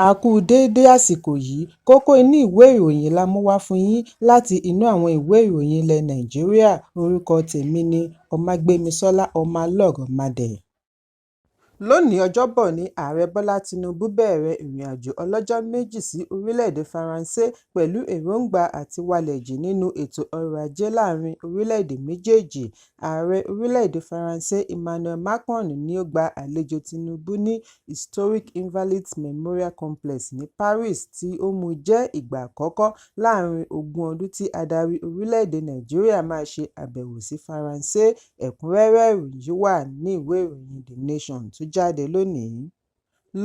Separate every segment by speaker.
Speaker 1: A kú déédé àsìkò yìí. Kókó inú ìwé ìròyìn la mú wá fún yín láti inú àwọn ìwé ìròyìn ilẹ̀ Nàìjíríà. Orúkọ tèmi ni Ọmágbémisọ́lá Ọmọlọ́rọ̀madẹ̀. Lónìí Ọjọ́bọ̀ ni Ààrẹ Bọ́lá Tinubu bẹ̀rẹ̀ ìrìnàjò ọlọ́jọ́ méjì sí orílẹ̀-èdè Faransé pẹ̀lú èròńgbà àtiwalẹ̀jìn nínú ètò ọrọ̀ ajé láàárín orílẹ̀-èdè méjèèjì. Ààrẹ orílẹ̀-èdè Faransé Emmanuel Macron ni ó gba àlejò Tinubu ní Historic Invalides Memorial Complex ní Paris, tí ó mú jẹ́ ìgbà àkọ́kọ́ láàárín ogún ọdún tí adarí orílẹ̀-èdè Nàìjíríà máa ṣe àbẹ̀wò sí Faransé. Ẹ̀kúnrẹ́rẹ́ ìròyìn yìí wà ní ìwé ìròyìn The Nation tó jáde lónìí.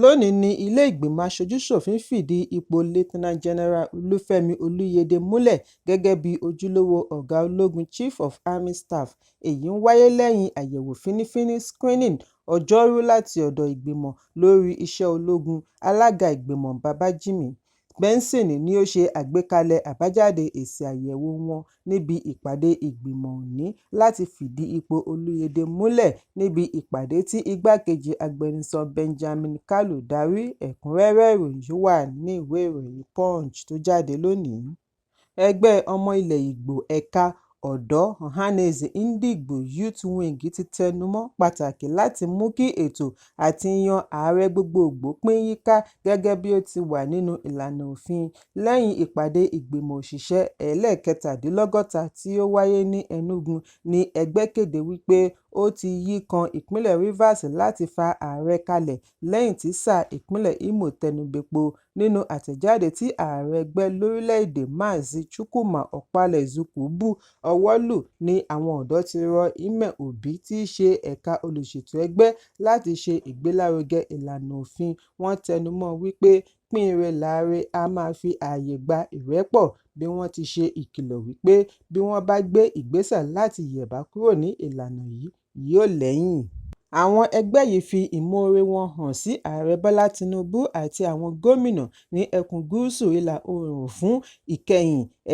Speaker 1: Lónìí ní ilé ìgbìmọ̀ aṣojú-ṣòfin fìdí ipò Lt General Olúfẹ́mi Olúyẹdẹ múlẹ̀ gẹ́gẹ́ bí ojúlówó ọ̀gá ológun Chief of Army Staff. Èyí ń wáyé lẹ́yìn àyẹ̀wò fínífíní screening Ọjọ́rú láti ọ̀dọ̀ ìgbìmọ̀ lórí iṣẹ́ ológun. Alága ìgbìmọ̀ Babájímì Benson ni ó ṣe àgbékalẹ̀ àbájáde èsì àyẹ̀wò wọn níbi ìpàdé ìgbìmọ̀ òní láti fìdí ipò Olúyẹdẹ múlẹ̀ níbi ìpàdé tí igbákejì agbẹnusọ Benjamin Kalu darí. Ẹ̀kúnrẹ́rẹ́ ìròyìn yìí wà ní ìwé ìròyìn Punch tó jáde lónìí. Ẹgbẹ́ Ọmọ Ilẹ̀ Ìgbò ẹ̀ka Ọ̀dọ́ Ohanaeze Ndigbo Youth Wing ti tẹnumọ́ pàtàkì láti mú kí ètò àti-yan ààrẹ gbogboògbò pín yíká gẹ́gẹ́ bí ó ti wà nínú ìlànà òfin. Lẹ́yìn ìpàdé ìgbìmọ̀ òṣìṣẹ́ 67 tí ó wáyé ní Enugu ní ẹgbẹ́ kéde wípé ó ti yí kan ìpínlẹ̀ Rivers láti fa ààrẹ kalẹ̀ lẹ́yìn tí sáà ìpínlẹ̀ Imo tẹnubẹ́po. Nínú àtẹ̀jáde tí ààrẹ ẹgbẹ́ lórílẹ̀-èdè Mazi Chukwuma Okpalaezuka bu ọwọ́ lù ní àwọn ọ̀dọ́ ti rọ Ime Obi tí í ṣe ẹ̀ka olùṣètò ẹgbẹ́ láti ṣe ìgbélárugẹ ìlànà òfin. Wọ́n tẹnumọ́ wípé pín-ire láre á máa fi ààyè gba ìrẹ́pọ̀ bí wọ́n ti ṣe ìkìlọ̀ wípé bí wọ́n bá gbé ìgbésẹ̀ láti yẹ̀bá kúrò ní ìlànà yìí yóò lẹ́yìn. Àwọn ẹgbẹ́ yìí fi ìmoore wọn hàn sí Ààrẹ Bọ́lá Tinubu àti àwọn gómìnà ní ẹkùn gúúsù ìlà-oòrùn fún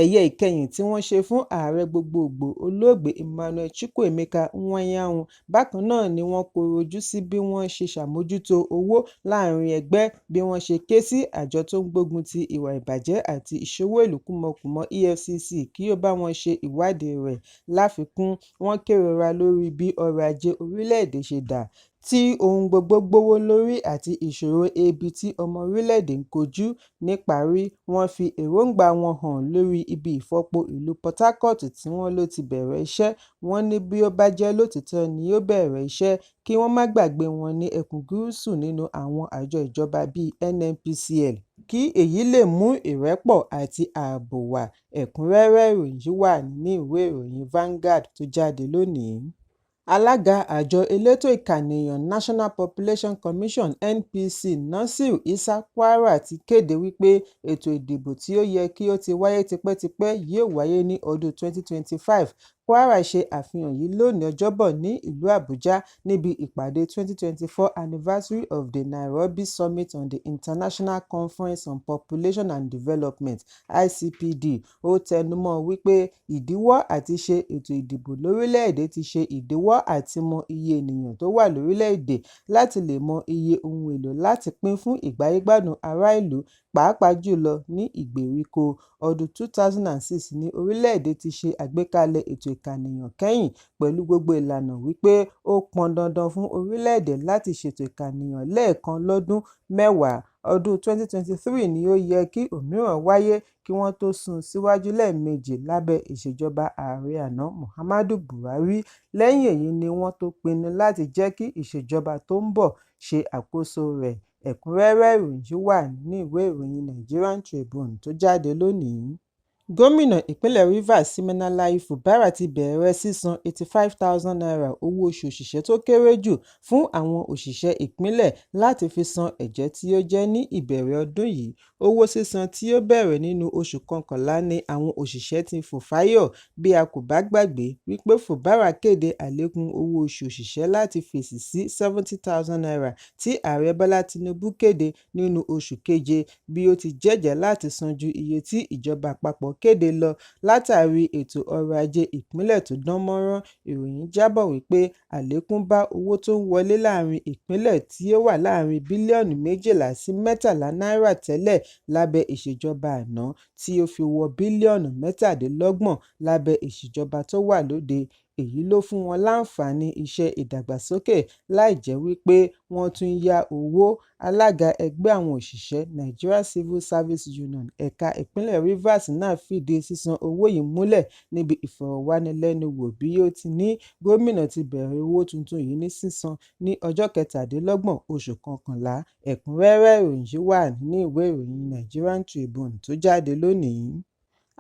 Speaker 1: ẹ̀yẹ ìkẹyìn tí wọ́n ṣe fún ààrẹ gbogboògbò Olóògbé Emmanuel Chukwuemeka Iwuanyanwu. Bákan náà ni wọ́n kọ̀rọ̀ ojú sí bí wọ́n ṣe ṣàmójútó owó láàárín ẹgbẹ́, bí wọ́n ṣe ké sí àjọ tó ń gbógun ti ìwà ìbàjẹ́ àti ìṣowó-ìlú kúmọkùmọ EFCC kí ó bá wọn ṣe ìwádìí rẹ̀. Láfikún, wọ́n kérora lórí bí ọrọ̀ ajé orílẹ̀-èdè ṣe dà, tí ohun gbogbo gbówó lórí àti ìṣòro ebi tí ọmọ orílẹ̀-èdè ń kojú. Níparí, wọ́n fi èròńgbà wọn hàn lórí ibi ìfọpo ìlú Port Harcourt tí wọ́n ló ti bẹ̀rẹ̀ iṣẹ́. Wọ́n ní bí ó bá jẹ́ lóòtítọ́ ni ó bẹ̀rẹ̀ iṣẹ́, kí wọ́n má gbàgbé wọn ní ẹkùn gúúsù nínú àwọn àjọ ìjọba bíi NNPCL kí èyí lè mú ìrẹ́pọ̀ àti ààbò wá. Ẹ̀kúnrẹ́rẹ́ ìròyìn yìí wà ní ìwé ìròyìn Vanguard tó jáde lónìí. Alága àjọ elétò ìkànìyàn National Population Commission (NPC) Nasir Issa Kwarra ti kéde wípé ètò ìdìbò tí ó yẹ kí ó ti wáyé tipẹ́tipẹ́ yóò wáyé ní ọdún 2025. Kwarra ṣe àfihàn yìí lónìí Ọjọ́bọ̀ ní ìlú Àbújá níbi ìpàdé 2024 Anniversary of the Nairobi Summit on the International Conference on Population and Development (ICPD). Ó tẹnumọ́ wípé ìdíwọ́ àti ṣe ètò ìdìbò lórílẹ̀-èdè ti ṣe ìdíwọ́ àti mọ iye ènìyàn tó wà lórílẹ̀-èdè láti lè mọ iye ohun èlò láti pín fún ìgbáyé-gbádùn ará ìlú, pàápàá jùlọ ní ìgbèríko. Ọdún 2006 ní orílẹ̀-èdè ti ṣe àgbékalẹ̀ ètò ìkànìyàn kẹ́yìn, pẹ̀lú gbogbo ìlànà wípé ó pọn dandan fún orílẹ̀-èdè láti ṣètò ìkànìyàn lẹ́ẹ̀kan lọ́dún mẹ́wàá. Ọdún 2023 ni ó yẹ kí òmíràn wáyé kí wọ́n tó sún un síwájú lẹ́ẹ̀mejì lábẹ́ ìṣèjọba ààrẹ àná Muhammadu Buhari. Lẹ́yìn èyí ni wọ́n tó pinnu láti jẹ́ kí ìṣèjọba tó ń bọ̀ ṣe àkóso rẹ̀. Ẹ̀kúnrẹ́rẹ́ ìròyìn yìí wà ní ìwé ìròyìn Nigerian Tribune tó jáde lónìí. Gómìnà ìpínlẹ̀ Rivers Siminalayi Fubara ti bẹ̀rẹ̀ sísan ₦85,000 owó oṣù òṣìṣẹ́ tó kéré jù fún àwọn òṣìṣẹ́ ìpínlẹ̀ láti fi san ẹ̀jẹ́ tí ó jẹ́ ní ìbẹ̀rẹ̀ ọdún yìí. Owó sísan tí ó bẹ̀rẹ̀ nínú oṣù kọkànlá ní àwọn òṣìṣẹ́ ti fò fáyọ̀, bí a kò bá gbàgbé wípé Fubara kéde àlékún owó oṣù òṣìṣẹ́ láti fèsì sí ₦70,000 tí Ààrẹ Bọ́lá Tinubu kéde nínú oṣù keje, bí ó ti jẹ́jẹ̀ẹ́ láti san ju iye tí ìjọba àpapọ̀ kéde lọ látàrí ètò ọrọ̀ ajé ìpínlẹ̀ tó dán mọ́rán. Ìròyìn jábọ̀ wípé àlékún bá owó tó ń wọlé láàrin ìpínlẹ̀ tí ó wà láàrin bílíọ̀nù 12 sí 13 náírà tẹ́lẹ̀ lábẹ́ ìṣèjọba àná tí ó fi wọ bílíọ̀nù 37 lábẹ́ ìṣèjọba tó wà lóde. Èyí ló fún wọn láǹfààní iṣẹ́ ìdàgbàsókè láì jẹ́ wípé wọ́n tún ń yá owó. Alága ẹgbẹ́ àwọn òṣìṣẹ́ Nigeria Civil Service Union ẹ̀ka ìpínlẹ̀ Rivers náà fìdí sísan owó yìí múlẹ̀ níbi ìfọ̀rọ̀wánilẹ́nuwò bí ó ti ní gómìnà ti bẹ̀rẹ̀ owó tuntun yìí ní sísan ní ọjọ́ 27 oṣù kọkànlá. Ẹ̀kúnrẹ́rẹ́ ìròyìn yìí wà nínú ìwé ìròyìn Nigerian Tribune tó jáde lónìí.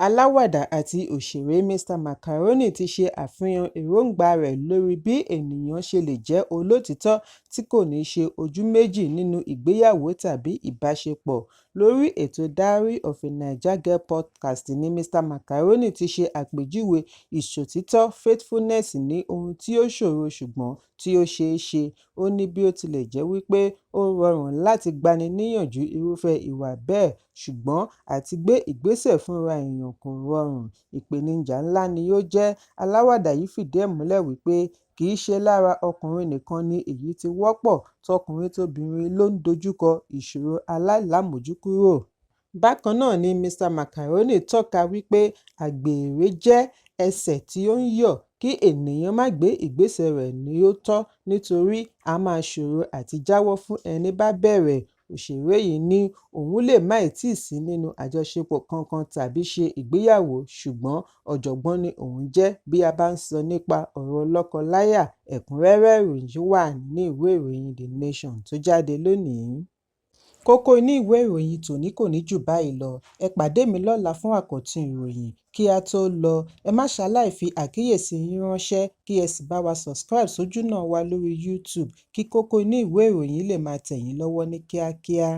Speaker 1: Aláwàdà àti òṣèré Mr Macaroni ti ṣe àfihàn èròǹgbà rẹ̀ lórí bí ènìyàn ṣe lè jẹ́ olóòtítọ́ tí kò ní ṣe ojú méjì nínú ìgbéyàwó tàbí ìbáṣepọ̀. Lórí ètò Diary of a Naija Girl podcast ni Mr Macaroni ti ṣe àpèjúwe ìṣòtítọ́ (faithfulness) ní ohun tí ó ṣòro ṣùgbọ́n tí ó ṣeé ṣe. Ó ní bí ó tilẹ̀ jẹ́ wípé ó rọrùn láti gbani níyànjú irúfẹ́ ìwà bẹ́ẹ̀, ṣùgbọ́n àti gbé ìgbésẹ̀ fúnra èèyàn kò rọrùn, ìpèníjà ńlá ni ó jẹ́. Aláwàdà yìí fìdí ẹ̀ múlẹ̀ wípé kì í ṣe lára ọkùnrin nìkan ni èyí ti wọ́pọ̀, tọkùnrin tobìnrin ló ń dojúkọ ìṣòro aláìlámójúkúrò. Bákan náà ni Mr Macaroni tọ́ka wípé àgbèrè jẹ́ ẹ̀ṣẹ̀ tí ó ń yọ̀, kí ènìyàn má gbé ìgbésẹ̀ rẹ̀ ní ó tọ́ nítorí á máa ṣòro àti jáwọ́ fún ẹní bá bẹ̀rẹ̀. Òṣèré yìí ní òun lè má tíì sí nínú àjọṣepọ̀ kankan tàbí ṣe ìgbéyàwó, ṣùgbọ́n ọ̀jọ̀gbọ́n ni òun jẹ́ bí a bá ń sọ nípa ọ̀rọ̀ lọ́kọ-láya. Ẹ̀kúnrẹ́rẹ́ ìròyìn yìí wà nínú ìwé ìròyìn The Nation tó jáde lónìí. Kókó inú ìwé ìròyìn tòní kò ní jù báyìí lọ. Ẹ pàdé mi lọ́la fún àkọ́tún ìròyìn. Kí á tó lọ, ẹ má ṣaláì fi àkíyèsí yín ránṣẹ́ kí ẹ sì bá wa subscribe sójúnà wa lórí YouTube kí kókó inú ìwé ìròyìn lè máa tẹ̀ yín lọ́wọ́ ní kíákíá.